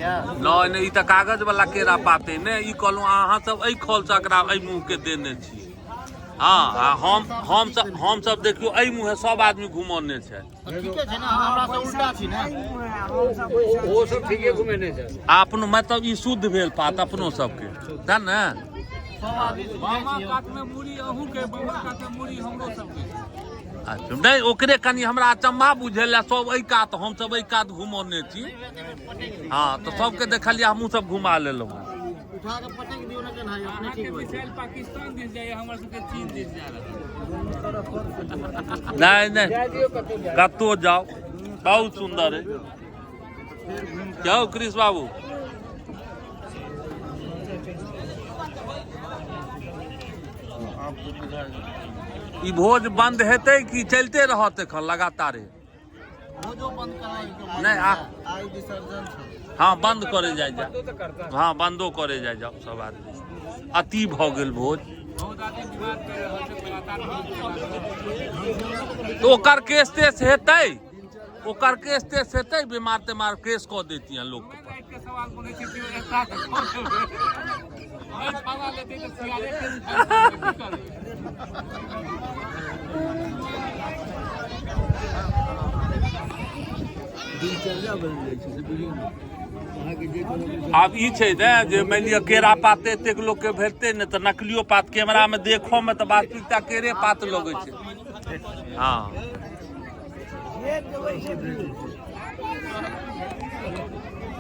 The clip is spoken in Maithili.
नहि नहि, ई तऽ कागज वाला केरा पात अइ ने। ई कहलहुँ अहाँ सब एहि खलसँ एकरा एहि मुँहके देने छी। हँ, आ हम सब देखियौ एहि मुँहे सब आदमी घुमौने छै। ठीके छै ने, हमरा से उल्टा छी ने। ओ सब ठीके घुमेने छै। आ अपनो मतलब ई शुद्ध भेल पात अपनो सबके, तें ने। बामा कातमे मूड़ी अहूँके, बामा कातमे मूड़ी हमरो सबके। अच्छा, नहि ओकरे कनि हमरा अचम्भा बुझेल, सब एहि कात, हम सब एहि कात घुमौने छी। हँ, तऽ सबके देखलियै, हमहूँ सब घुमा लेलहुँ हँ। उठा के पटक दियौ ने केना, अपने ठीक अहाँके हो। मिसाइल पाकिस्तान दिस जाइए, हमर सबके चीन दिस जा रहल। नहि नहि, कतहु जाउ, बहुत सुन्दर है। जाउ कृष बाबू। ई भोज बंद हेतै कि चलते रहत एखन लगातारे? भोजो बंद कराय। नहि, आ आइ विसर्जन छै। हँ, बंद करे जाइ जाउ। हँ, बंदो करे जाइ जाउ सब आदमी। अति भऽ गेल भोज। बहुत आदमी विवाद कर रहल छै लगातार भोज के। तऽ ओकर केस तेस हेतै? ओकर केस तेस हेतै? बीमार तेमार केस कऽ दैतियै लोकके पर। राति के सवाल बनै छै, केओ एता तऽ कऽ देबै। नहि खाना लेतै तऽ सियारे के की करबै? दिनचर्या बनि जाइ छै से बुझियौ ने अहाँके जे कोनो। आब ई छै ने जे मानि लिअ केरा पात एतेक लोकके भेटतै ने, तऽ नकलियो पात कैमरामे देखोमे तऽ वास्तविकता केरे पात लगै छै। हँ।